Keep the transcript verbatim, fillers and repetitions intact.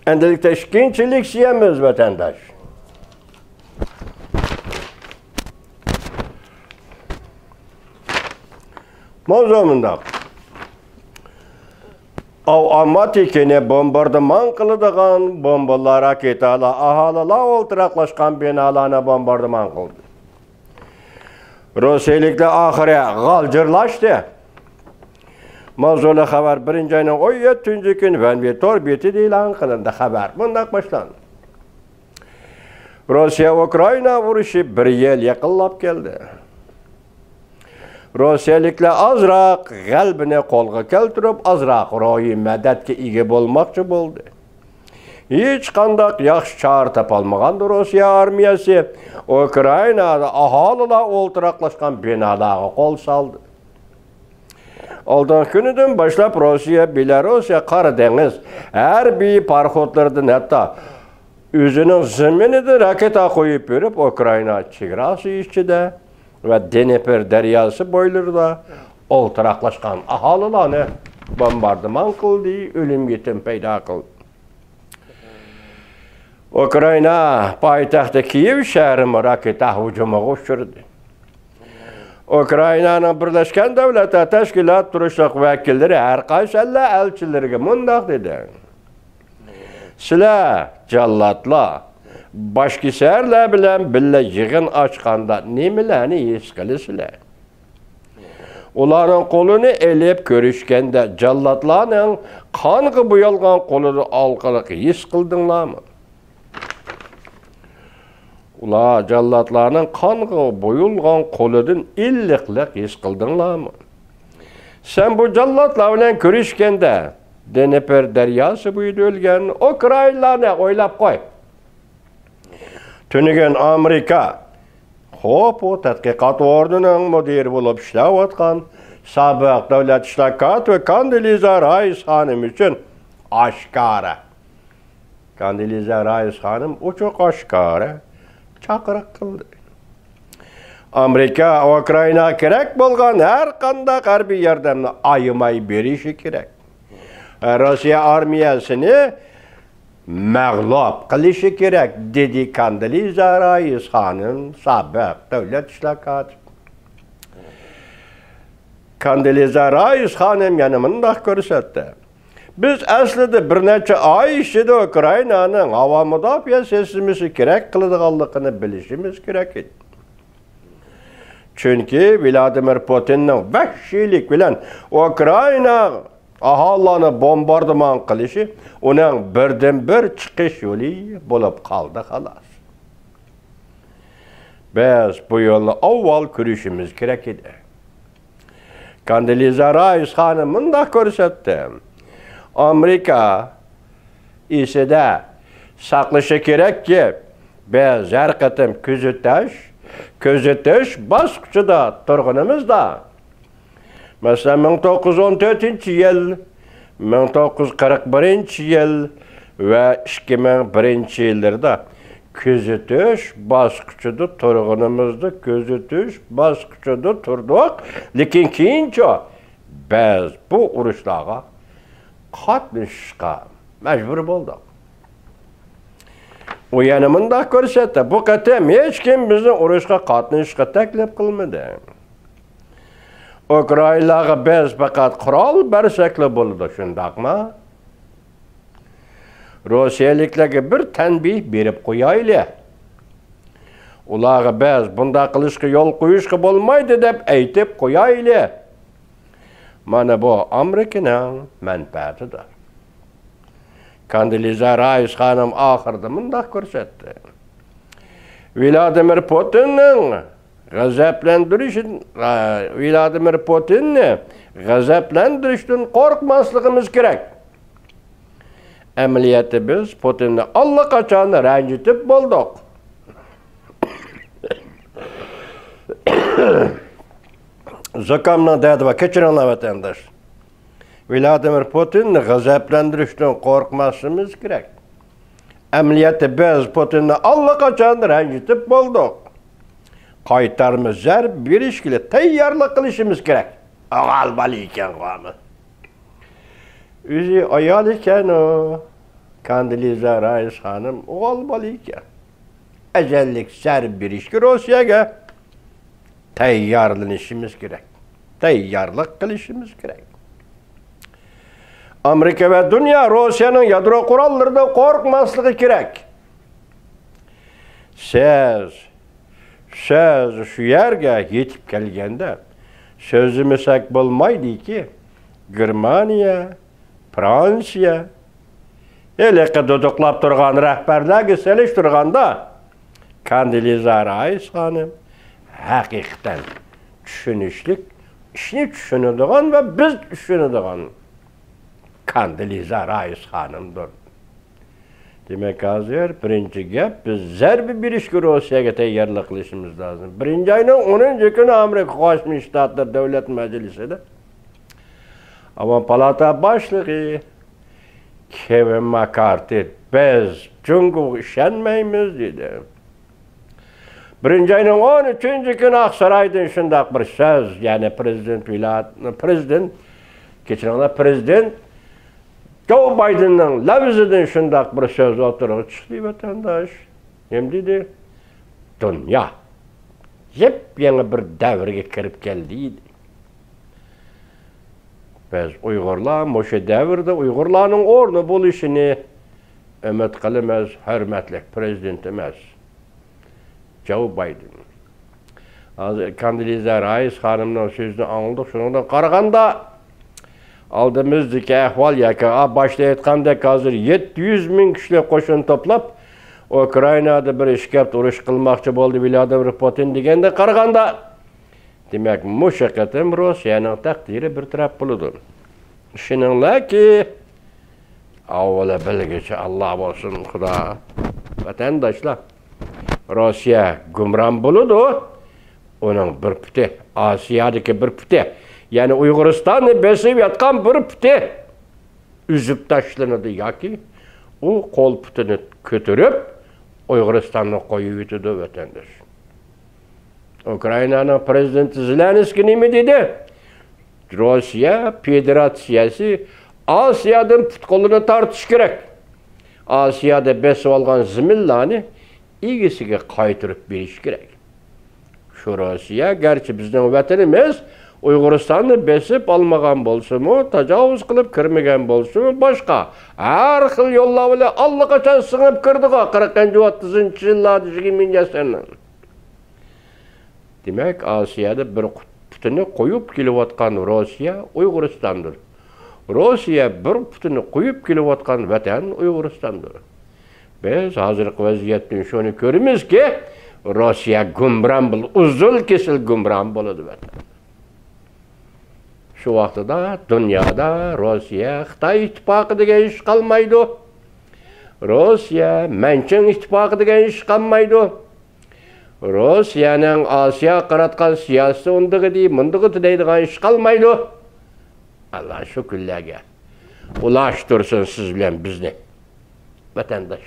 ئەمدىلىكتە ئىككىنچى لېكسىيەمىز، ۋەتەنداش. ماۋزۇ مۇنداق. ئاۋ ئامماتىكىنى بومباردىمان قىلىدىغان بومبىلار، راكېتالار ئاھالىلار ئولتۇراقلاشقان بىنالارنى بومباردىمان قىلدى. روسىيەلىكلەر ئاخىرى غالجىرلاشتى. ماۋزۇلۇق خەۋەر بىرىنچى ئاينىڭ ئون يەتتىنچى كۈنى ۋەنۋى تور بېتىدە ئېلان قىلىندى. خەۋەر مۇنداق باشلاندى. روسىيە ئۇكرائىنا ئۇرۇشى بىر يىل يېقىنلاپ كەلدى. روسىيەلىكلەر ئازراق غەلىبىنى قولغا كەلتۈرۈپ، ئازراق روھىي مەدەتكە ئىگە بولماقچى بولدى. ھېچقانداق ياخشى چارە تاپالمىغاندا، روسىيە ئارمىيەسى ئۇكرائىنادا ئاھالىلار ئولتۇراقلاشقان بىنالارغا قول سالدى. ئالدىنقى كۈنىدىن باشلاپ روسىيە، بېلاروسىيە قارا دېڭىز ھەربىي پاراخوتلىرىدىن ھەتتا ئۆزىنىڭ زېمىنىدىن راكېتا قويۇپ بېرىپ، ئۇكرائىنا چېگراسى ئىچىدە ۋە دنېپر دەرياسى بويلىرىدا ئولتۇراقلاشقان ئاھالىلارنى بومباردىمان قىلدى، ئۆلۈم يېتىم پەيدا قىلدى. ئۇكرائىنا پايتەختى كىيېۋ شەھىرىمۇ راكېتا ھۇجۇمىغا ئۇچرىدى. ئۇكرائىنانىڭ بىرلەشكەن دۆلەتلەر تەشكىلات تۇرۇشلۇق ۋەكىللىرى ھەر قايسى ئەللەر ئەلچىلىرىگە مۇنداق دېدى: سىلەر، جاللاتلار، باشكېسەرلەر بىلەن بىللە يىغىن ئاچقاندا نېمىلەرنى ھېس قىلىسىلەر؟ ئۇلارنىڭ قولىنى ئېلىپ كۆرۈشكەندە، جاللاتلارنىڭ قانغا بويالغان قولىنى ئارقىلىق ھېس قىلدىڭلارمۇ؟ ئۇلار جاللاتلارنىڭ قانغا بويالغان قولىدىن ئىللىقلىق ھېس قىلدىڭلارمۇ؟ سەن بۇ جاللاتلار بىلەن كۆرۈشكەندە، دنېپر دەرياسى بويىدا ئۆلگەن ئۇكرائىنلارنى ئويلاپ قوي. تۈنۈگۈن ئامېرىكا، خوپ، ئۇ تەتقىقات ئورنىنىڭ مۇدىرى بولۇپ ئىشلەۋاتقان سابىق دۆلەت ئىشلار كاتىپى كاندىلىزا رايس خانىم ئۈچۈن ئاشكارا، كاندىلىزا رايس خانىم ئوچۇق ئاشكارا چاقىرىق قىلدى. ئامېرىكا ئۇكرائىناغا كېرەك بولغان ھەر قانداق ھەربىي ياردەمنى ئايىماي بېرىشى كېرەك. روسىيە ئارمىيەسىنى مەغلۇپ قىلىشى كېرەك، دېدى كاندىلىزا رايس خانىم، سابىق دۆلەت ئىشلار كاتىپى. كاندىلىزا رايس خانىم يەنە مۇنداق كۆرسەتتى: بىز ئەسلىدە بىر نەچچە ئاي ئىچىدە ئۇكرائىنانىڭ ھاۋا مۇداپىئە سىستېمىسى كېرەك قىلىدىغانلىقىنى بىلىشىمىز كېرەك ئىدى. چۈنكى ۋلادىمىر پۇتىننىڭ ۋەھشىيلىك بىلەن ئۇكرائىنا ئاھالىلارنى بومباردىمان قىلىشى ئۇنىڭ بىردىنبىر چىقىش يولى بولۇپ قالدى، خالاس. بىز بۇ يولنى ئاۋۋال كۆرۈشىمىز كېرەك ئىدى. كاندىلىزا رايس خانىم مۇنداق كۆرسەتتى: ئامېرىكا ئېسىدە ساقلىشى كېرەككى، بىز ھەر قېتىم كۆزىتىش، كۆزىتىش باسقۇچىدا تۇرغىنىمىزدا، مەسىلەن، مىڭ توققۇز يۈز ئون تۆتىنچى يىل، مىڭ توققۇز يۈز قىرىق بىرىنچى يىل ۋە ئىككى مىڭ بىرىنچى يىللىرىدا كۆزىتىش باسقۇچىدا تۇرغىنىمىزدا، كۆزىتىش باسقۇچىدا تۇردۇق. لېكىن كېيىنچۇ؟ بىز بۇ ئۇرۇشلارغا قاتنىشىشقا مەجبۇر بولدۇق. ئۇ يەنە مۇنداق كۆرسەتتى: بۇ قېتىم ھېچكىم بىزنى ئۇرۇشقا قاتنىشىشقا تەكلىپ قىلمىدى. ئۇكرائىنلارغا بىز پەقەت قورال بەرسەكلا بولىدۇ، شۇنداقمۇ؟ روسىيەلىكلەرگە بىر تەنبىھ بېرىپ قويايلى. ئۇلارغا بىز بۇنداق قىلىشقا يول قويۇشقا بولمايدۇ دەپ ئېيتىپ قويايلى. مانا بۇ ئامېرىكىنىڭ مەنپەئەتىدۇر. كاندىلىزا رايس خانىم ئاخىرىدا مۇنداق كۆرسەتتى: ۋلادىمىر پۇتىننىڭ غەزەپلەندۈرۈشى، ۋلادىمىر پۇتىننى غەزەپلەندۈرۈشتىن قورقماسلىقىمىز كېرەك. ئەمەلىيەتتە بىز پۇتىننى ئاللىقاچان رەنجىتىپ بولدۇق. زۇكامنىڭ دەردى بار، كەچۈرۈڭلار ۋەتەنداش. ۋلادىمىر پۇتىننى غەزەپلەندۈرۈشتىن قورقماسلىقىمىز كېرەك. ئەمەلىيەتتە بىز پۇتىننى ئاللىقاچان رەنجىتىپ بولدۇق. قايتارما زەربە بېرىشكىلا تەييارلىق قىلىشىمىز كېرەك. ئاغال بالا ئىكەنغۇ ئەمما. ئۆزى ئايال ئىكەنۇ. كاندىلىزا رايىس خانىم ئوغۇل بالا ئىكەن. ئەجەللىك زەربە بېرىشكە روسىيەگە تەييارلىنىشىمىز كېرەك. تەييارلىق قىلىشىمىز كېرەك. ئامېرىكا ۋە دۇنيا روسىيەنىڭ يادرو قوراللىرىدىن قورقماسلىقى كېرەك. سىز، سىز شۇ يەرگە يېتىپ كەلگەندە، سۆزلىمىسەك بولمايدۇكى، گېرمانىيە، فرانسىيە، ھېلىقى دۇدۇقلاپ تۇرغان رەھبەرلەرگە سېلىشتۇرغاندا، كاندىلىزا رايىس خانىم ھەقىقەتەن چۈشىنىشلىك، ئىشنى چۈشىنىدىغان ۋە بىز چۈشىنىدىغان كاندىلىزا رايىس خانىمدۇر. دېمەك، ھازىر بىرىنچى گەپ، بىز زەربە بېرىشكە روسىيەگە تەييارلىق قىلىشىمىز لازىم. بىرىنچى ئاينىڭ ئونىنچى كۈنى ئامېرىكا قوشما شتاتلىرى دۆلەت مەجلىسىدە ئاۋام پالاتا باشلىقى كېۋىن ماكارتى، «بىز جۇڭگوغا ئىشەنمەيمىز» دېدى. بىرىنچى ئاينىڭ ئون ئۈچىنچى كۈنى ئاقسارايدىن شۇنداق بىر سۆز، يەنى پرېزىدېنت ۋىلايەتنىڭ، پرېزىدېنت، كەچۈرۈڭلار، پرېزىدېنت جو بايدېننىڭ لەۋزىدىن شۇنداق بىر سۆز ئوتتۇرىغا چىقتى، ۋەتەنداش. نېمە دېدى؟ «دۇنيا يېپيېڭى بىر دەۋرگە كىرىپ كەلدى» دېدى. بىز ئۇيغۇرلار مۇشۇ دەۋردە ئۇيغۇرلارنىڭ ئورنى بولۇشىنى ئۈمىد قىلىمىز، ھۆرمەتلىك پرېزىدېنتىمىز جو بايدېن. ھازىر كاندىلىزا رايىس خانىمنىڭ سۆزىنى ئاڭلىدۇق. شۇنىڭدىن قارىغاندا، ئالدىمىزدىكى ئەھۋال ياكى، ئا، باشتا ئېيتقاندەك، ھازىر يەتتە يۈز مىڭ كىشىلىك قوشۇن توپلاپ، ئۇكرائىنادا بىر ئىككى ھەپتە ئۇرۇش قىلماقچى بولدى ۋلادىمىر پۇتىن دېگەندىن قارىغاندا، دېمەك، مۇشۇ قېتىم روسىيەنىڭ تەقدىرى بىر تەرەپ بولىدۇ. ئىشىنىڭلاركى، ئاۋۋالە بىلگۈچى ئاللا بولسۇن، خۇدا. ۋەتەنداشلار، روسىيە گۇمران بولىدۇ، ئۇنىڭ بىر پۇتى، ئاسىيادىكى بىر پۇتى، يەنى ئۇيغۇرىستاننى بېسىۋاتقان بىر پۇتى ئۈزۈپ تاشلىنىدۇ ياكى ئۇ قول پۇتىنى كۆتۈرۈپ، ئۇيغۇرىستاننى قويۇۋېتىدۇ، ۋەتەنداش. ئۇكرائىنانىڭ پرېزىدېنتى زېلېنسكىي نېمە دېدى؟ روسىيە فېدېراتسىيەسى ئاسىيادىن پۇت-قولىنى تارتىشى كېرەك. ئاسىيادا بېسىۋالغان زېمىنلارنى ئىگىسىگە قايتۇرۇپ بېرىشى كېرەك. شۇ روسىيە، گەرچە بىزنىڭ ۋەتىنىمىز، ئۇيغۇرىستاننى بېسىپ ئالمىغان بولسىمۇ، تاجاۋۇز قىلىپ كىرمىگەن بولسىمۇ، باشقا ھەر خىل يوللار بىلەن ئاللىقاچان سىڭىپ كىردىغۇ، قىرىقىنچى، ئوتتۇزىنچى يىللاردا، يىگىرمىنچى ئەسىرنىڭ. دېمەك، ئاسىيادا بىر پۇتىنى قويۇپ كېلىۋاتقان روسىيە ئۇيغۇرىستاندۇر. روسىيە بىر پۇتىنى قويۇپ كېلىۋاتقان ۋەتەن ئۇيغۇرىستاندۇر. بىز ھازىرقى ۋەزىيەتتىن شۇنى كۆرىمىزكى، روسىيە گۇمران بول-، ئۇزۇل كېسىل گۇمران بولىدۇ، ۋەتەن. شۇ ۋاقتىدا دۇنيادا روسىيە، خىتاي ئىتتىپاقى دېگەن ئىش قالمايدۇ. روسىيە، مەنچىڭ ئىتتىپاقى دېگەن ئىش قالمايدۇ. روسىيەنىڭ ئاسىياغا قاراتقان سىياسىتى ئۇندىغىدى، مۇندىغىدى دەيدىغان ئىش قالمايدۇ. ئاللا شۇ كۈنلەرگە ئۇلاشتۇرسۇن سىز بىلەن بىزنى. ۋەتەنداش،